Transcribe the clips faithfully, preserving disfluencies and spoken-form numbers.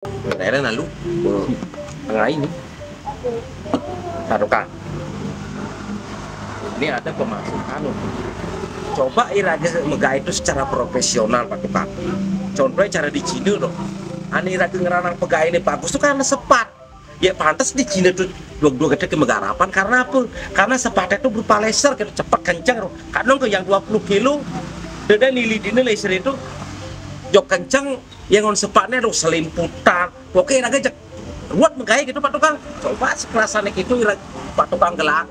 Daerah lalu, eh, tengah ini. Pak Tukang. Ini ada pemasukan. Coba iraga megai itu secara profesional, Pak Tukang. Contohnya cara di Cina dong. Ane iraga ngeranang pegai ini bagus tuh karena sepat. Ya pantas di Cina tuh dua-dua gede ke megarapan karena apa? Karena sepatnya tuh berupa laser gitu, cepet kenceng tuh. Kadang ke yang dua puluh kilo, dia nili dini laser itu jok kenceng, yang on sepatnya tuh selimputan. Oke, iraga jek ruwet megai gitu, Pak Tukang. Coba sekelasannya gitu, ira-, Pak Tukang gelang,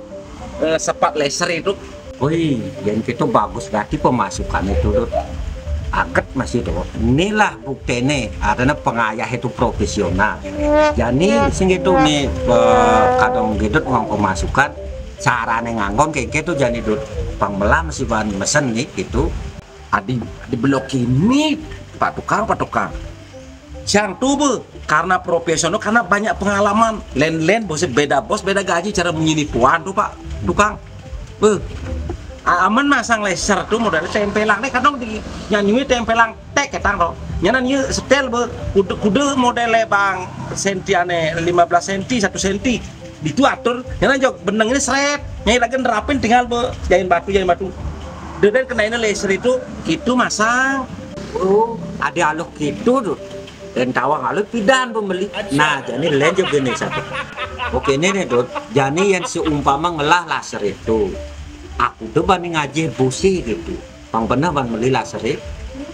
eh, sepat laser itu. Woi, yang gitu bagus berarti pemasukan itu, Dut. Aget masih tuh. Inilah buktene, adanya pengayah itu profesional. Jadi, sing gitu nih, eh, kadang gitu uang pemasukan, carane nganggon kayak gitu, jadi, Dut. Pang melam si bahan mesen nih, gitu. Adi, di blok ini, Pak Tukang, Pak Tukang. Siang tuh, Bu, karena profesional, karena banyak pengalaman. Len-len, bos, beda bos, beda gaji, cara bunyi nipuan tuh, Pak Tukang. Bu, a-, aman masang laser tuh, modalnya tempelang deh, kadang di nyanyi tempelang tek ketang tuh. Nyanan iya setel, Bu, kudu, kudu modelnya bang senti ane, lima belas senti, satu senti. Itu atur, nyanan jok beneng ini seret, nyai lagi nerapin tinggal, Bu, jain batu, jain batu. Deden kena ini laser itu, itu masang. Oh, ada alok gitu tuh. Dan tawang alok pidan pembeli. Nah, jadi lain juga nih satu. Oke, ini nih, Dut. Jadi yang seumpama ngelah laser itu, aku tuh banding aja busi gitu. Pang pernah ban beli laser itu.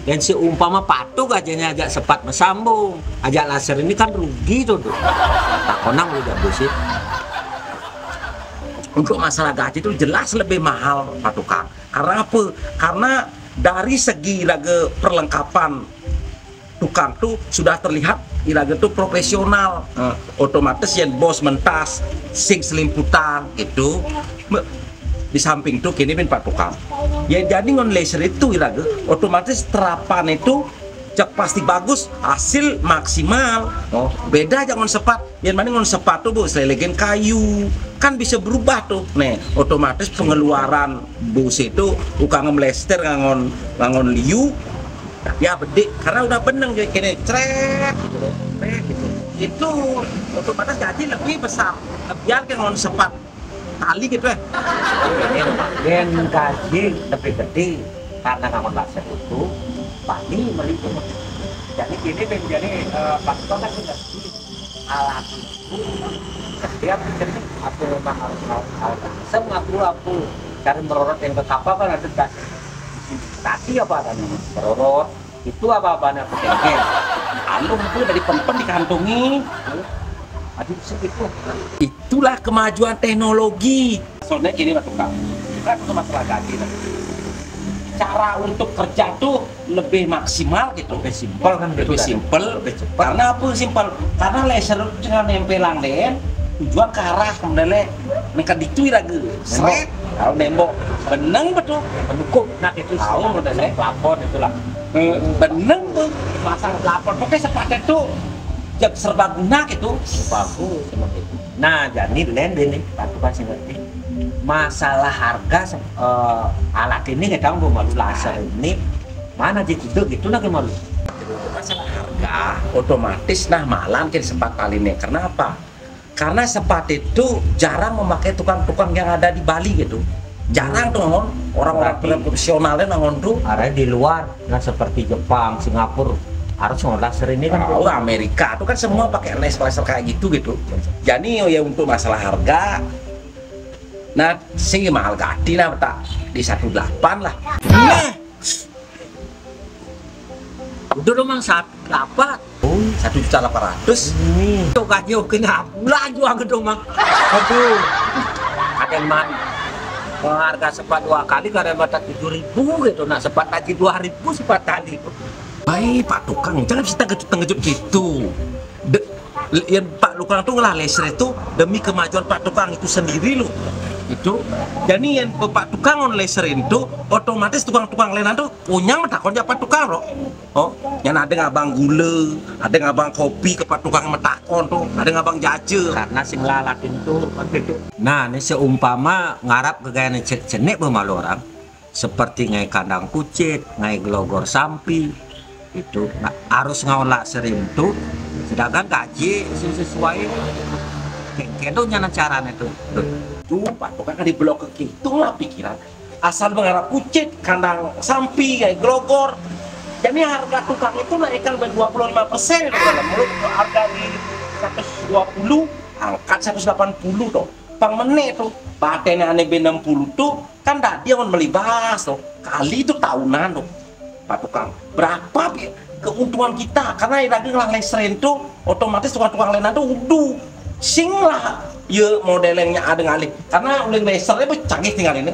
Dan seumpama patuh gajahnya ajak sepat mesambung, ajak laser ini kan rugi tuh, Dut. Tak konang lu udah busi. Untuk masalah gaji itu jelas lebih mahal, Pak Tukang. Karena apa? Karena dari segi iraga perlengkapan tukang tuh sudah terlihat iraga tuh profesional. Eh, otomatis yang bos mentas, sing selimputan gitu. Me-, di samping tuh kini bin Pak Tukang. Ya jadi ngon laser itu iraga, otomatis terapan itu cek pasti bagus, hasil maksimal. Oh, beda aja ngon sepat. Yang mana ngon sepat tuh, Bu, selelegen kayu. Kan bisa berubah tuh. Nih, otomatis pengeluaran bus itu ukang melester ngangon, ngangon liu. Ya bedik karena udah beneng jadi kene cret gitu loh. Cret gitu. Itu otomatis gaji lebih besar. Lebihan ke ngon sepat tali gitu ya. Ini, Pak, gen gaji lebih gede karena ngangon laser itu, Pak, ini melihat. Jadi gini, Ben, jadi, eh, Pak Ito kan sudah alat itu. Dia pikir nih, aku memang harus mau, harus langsung aku, aku cari merorot yang ke kapal kan ada das. Tadi apa adanya merorot, itu apa-apanya aku tengkel. Anu itu dari pempen dikantongi. Aduh, itu. Itulah kemajuan teknologi. Soalnya gini, Pak Tukang. Bukan untuk masalah gaji, Pak. Cara untuk kerja tuh lebih maksimal gitu. Lebih simpel kan, lebih gitu kan? Simpel. Lebih cepat. Karena apa simpel? Karena laser itu tinggal nempelang deh. Tujuan ke arah modelnya nengka ditu iraga. Seret. Kalau nembok beneng betul. Pendukung. Nah, itu tahu modelnya. Plafon itulah. Eh, beneng tuh. Pasang plafon. Oke, sepatnya tuh jam serbaguna gitu. Bagus, emang gitu. Nah, jadi lain deh nih, Pak Tukang sih ngerti. Masalah harga se-, eh, alat ini kita mau malu laser ini mana aja gitu gitu lagi malu. Masalah harga, otomatis nah malam kita sempat kali nih. Kenapa? Karena sepat itu jarang memakai tukang-tukang yang ada di Bali gitu. Jarang tuh ngon, orang-orang profesionalnya ngon tuh. Ada di luar, nah seperti Jepang, Singapura, harus ngon laser ini kan. Oh, Amerika tuh kan semua pakai laser-laser kayak gitu gitu. Jadi ya untuk masalah harga, nah si mahal gati nah tak di satu delapan lah. Nah, udah dong, Mang, satu delapan. Oh, satu juta delapan ratus. Ini. Tuh gaji oke nah, bulan juga gitu, Mang. Aduh. Ada yang man. Harga sepat dua kali, kadang mata tujuh ribu gitu. Nah, sepat lagi dua ribu, sepat tadi. Baik, Pak Tukang, jangan bisa terkejut-terkejut gitu. De-, yang Pak Tukang tuh ngelah laser itu demi kemajuan Pak Tukang itu sendiri loh. Itu. Jadi yang Pak Tukang on laser itu, otomatis tukang-tukang lain tuh punya metakon ya Pak Tukang loh. Oh, yang ada ngabang gula, ada ngabang kopi ke Pak Tukang metakon tuh, ada ngabang jaje. Karena sing lalatin tuh waktu itu. Nah, ini seumpama ngarap ke gaya cenik bemalu orang, seperti ngai kandang kucit, ngai gelogor sampi, itu nah, harus ngaulak sering tuh Sedangkan gaji sing sesuai, kéngkén to nyana carané to. Tuh, Pak Tukang, kan diblok ke gitu lah pikiran. Asal mengarah kucit, kandang sampi, kayak glogor. Jadi harga tukang itu naikkan dua puluh lima persen. Kalau menurut harga di seratus dua puluh, angkat seratus delapan puluh to. Pang mené to, baténé ané bé enam puluh to, kan tadi amun melibas to, kali to tahunan to. Pak Tukang, berapa bi-, keuntungan kita? Karena lagi ngelah lesren to, otomatis tukang-tukang lain to udu. Sing lah, ya model yang ada ngalih. Karena uling lesré bé canggih tinggal ini.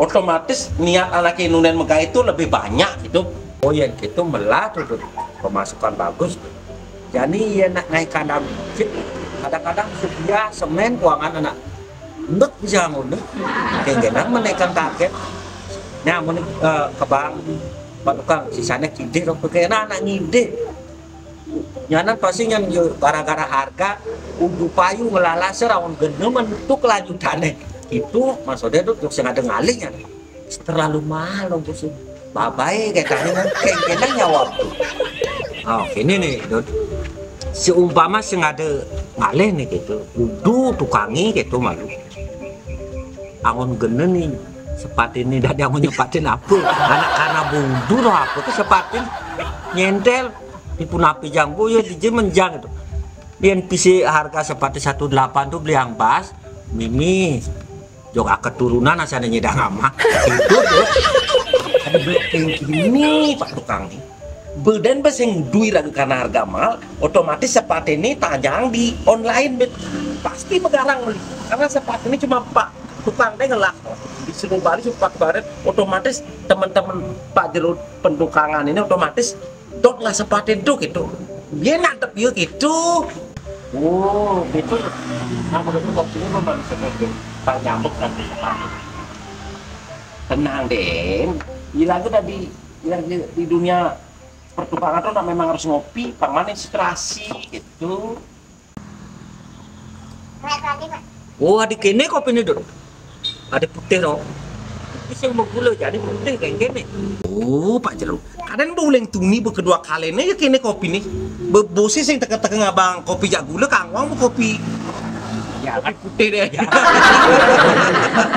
Otomatis niat anak Indonesia megai itu lebih banyak gitu. Oh, yang gitu melah to, to. Pemasukan bagus to. Jadi ya nak naik kandang bukit, kadang-kadang sedia semén kuangan anak endek bisa ngono. Kéngkénang menaikkan target. Nah, mun eh, ke bank, Pak Tukang, sisané kidih to, kéngkénang anak ngidih. Nyanan pasti nyan yo gara-gara harga, udu payu ngelalasé raun gena mentu kelanjutané. Itu maksudnya to, sing ada ngalih nyan. Terlalu mahal ongkosé. Babaé kayak tadi kan, kéngkénang nyawab to. Oh, ini nih, Dut. Seumpama sing ada ngalih nih gitu, udu tukangé gitu malu. Angon gena nih, sepatiné dadi angon nyepatin apa? Anak karena bundu to apa to sepatin nyentel. Dipun api jambu ya dije menjang itu. Yén bisa harga sepati satu delapan to beli yang bas, mimi. Jog keturunan asané nyidang amah. Itu to. Ada blok kéngkén nih, Pak Tukang nih. Bedén bé sing dui raga karena harga mahal, otomatis sepatiné tajang di online, Bet. Pasti begarang beli. Karena sepatiné cuma Pak Tukang deh ngelah. Di seluruh Bali cuma Pak Tukang deh. Otomatis teman-teman Pak Jero pendukangan ini otomatis dot lah sepati to gitu. Dia nangkep ya gitu. Oh, gitu. Nah, menurut waktunya memang seperti tak nyambuk nanti. Tenang, Den. Ini lagi tadi, lagi di dunia pertukangan tuh memang harus ngopi, pang manis, inspirasi gitu. Oh, ada kéné kopiné, Dut. Ada putih to. Tapi sing mau gula jadi putih kayak gini. Oh, Pak Jero. Kadang boleh tuni kedua kali nih ya kéné kopi nih. Bebosi sing teka-teka ngabang kopi jak gula, kangwang mau kopi. Ya, kopi putih deh. Ya.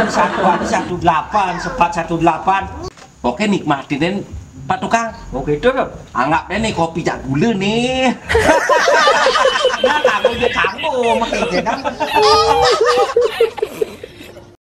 Satu ada satu delapan, sepat satu delapan. Oke, nikmatin, Pak Tukang. Oke, itu loh. Anggap deh nih kopi jak gula nih. Nah, kamu aja kamu, makin jenang.